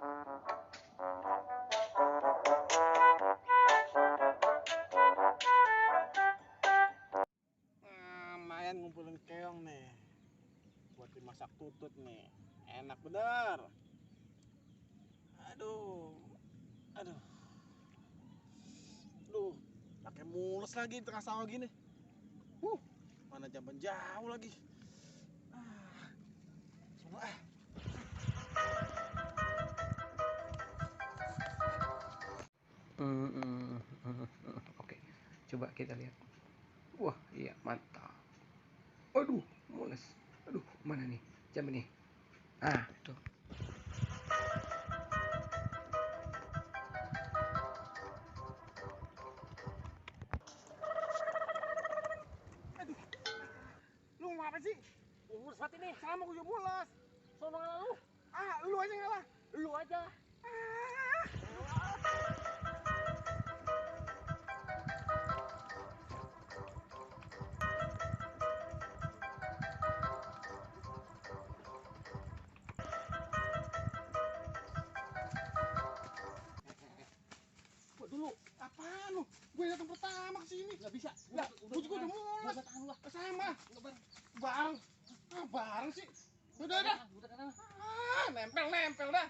Lumayan ngumpulin keong nih buat dimasak tutut nih, enak bener. Aduh, aduh, aduh, pakai mules lagi di tengah sawah gini. Mana jamban jauh lagi. Sono ah. Oke, coba kita lihat. Wah, iya mantap. Aduh, mules. Aduh, mana nih jamban nih? Ah, itu. Aduh, lu mau apa sih? Mules banget ini. Sama gue juga mules. Sono ngalah lu. Lu aja ngalah. Lu aja. Gua dulu. Apaan lu? Gue datang pertama ke sini. Enggak bisa. Lah, gue juga udah mules. Gua tahan lu. Sama. Enggak bareng. Bareng. Bareng sih. Udah dah. Udah kan. Nempel dah.